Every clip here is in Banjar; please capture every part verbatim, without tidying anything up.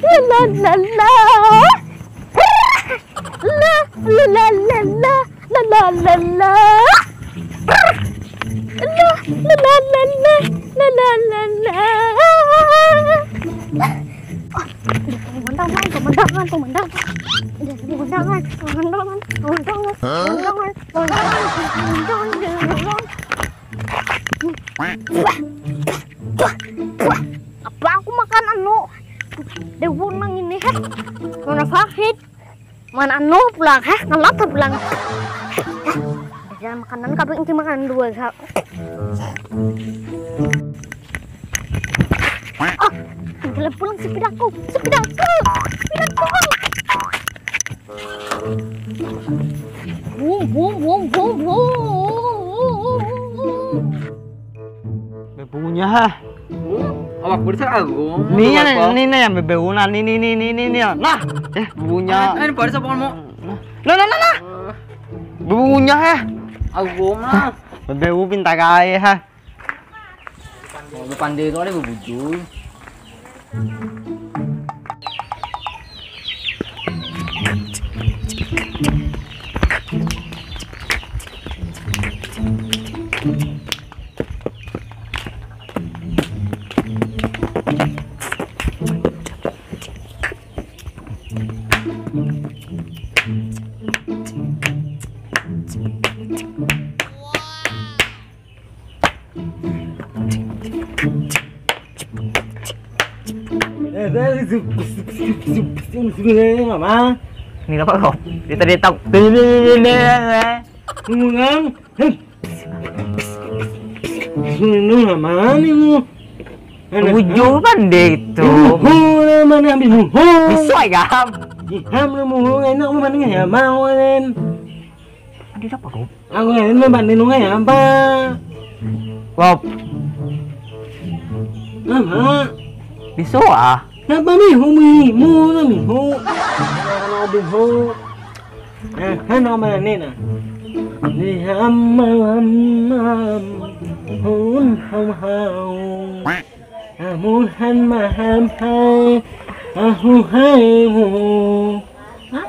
La la la la. La la la la la. La la la la. La la la la la. La la la la. Pemandangan, pemandangan, pemandangan. Pemandangan, pemandangan, pemandangan, pemandangan, pemandangan, pemandangan. Apa aku makan anu daun nang ini, heh? Mana sakit? Mana anu pulang, heh? Ngelot pulang. Jangan makanan, kabeh inti makanan dua, sa. Ah, tenggelam pulang sepedaku, sepedaku, sepedaku. Bum, bum, bum, bum, bum. Bebungunya, ha. Awak bersa agung. Ini yang, ini nih yang bebungunan, ini, ini, ini, ini, ini. Nah, eh, bebungunya. Ini pada siapa mau? Nah, nah, nah, nah. Bebungunya, ha. Agung lah. Bebewu pintar kaya, ha. Mau pandai itu ada bebujur. Ini apa kok? Kita ditak. Ngomong. Ini mana ini? Bujur pandai itu. Mana ambil muhu? Bisa ya. Iham lu muhu enak lu mana ya mau nen. Ada apa kau? Aku nen membanding lu ya apa? Wop. Apa? Bisa ah. Napa mihu mimu na mihu? Kalau mihu. Eh, kan nama ni nah. Iham mam mam. Hun ham hau. Amun han maham hai. Ahu hai mu. Hah?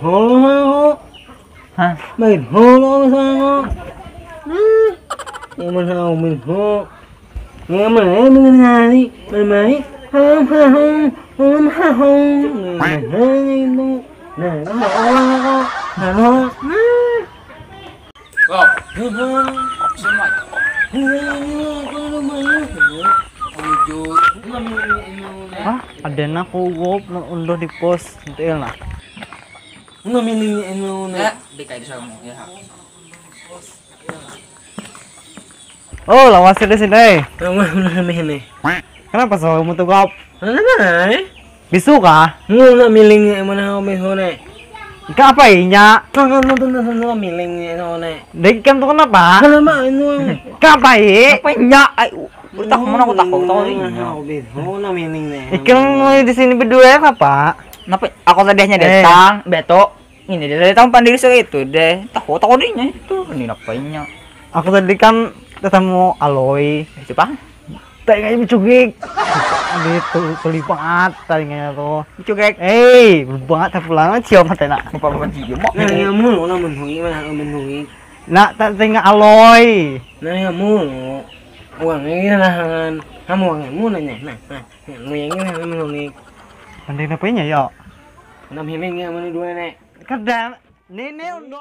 Ho ho. Hah? Main holo sana. Nah, yang mana hau main ho. Yang mana yang mana nari, mana mai. Hum hum hum hum. Nah, nah itu. Nah, nah, orang kok. Halo. Nah. Wow, Hum hum. Semua. Ini aku rumahnya. Jujur. Hah? Ada nak wop unduh di pos. Entil nah. Ngambilnya ini. Ya, di kayu sama ya. Oh, lawas di sini. Nama mana ini? Kenapa selalu mutu kop? Mana mana? Bisu kah? Mu nak milingnya mana hau mihu ne? Enggak apa inya? Tangan nonton nonton milingnya hau ne. Dek kan tuh kenapa? Kalau mah ini. Enggak apa i? Apa nya? Ai, utak mana utak kau tahu ini. Hau mihu na miling ne. Ikan di sini berdua ya apa? Kenapa? Aku tadi hanya Eh. datang, beto. Ini dia dari tahun pandiri saya itu deh. Tahu tahu dirinya itu, ini apanya? Aku tadi kan ketemu Aloy. Itu pang. Tengahnya mencugik. Gitu, kelipat tengahnya tuh. Cugek. Eh, banget pulang cium hati nak. Apa apa sih mau? Nah, ya mulu lah menhungi mana menhungi. Nak tak tengah Aloy. Nah, ya mulu. Uang ini lah kan. Kamu uang mu nanya. Nah, nah. Yang ini lah menhungi. Mending apanya ya? Enam hiling ya mana dua nek. Kadang nenek undo.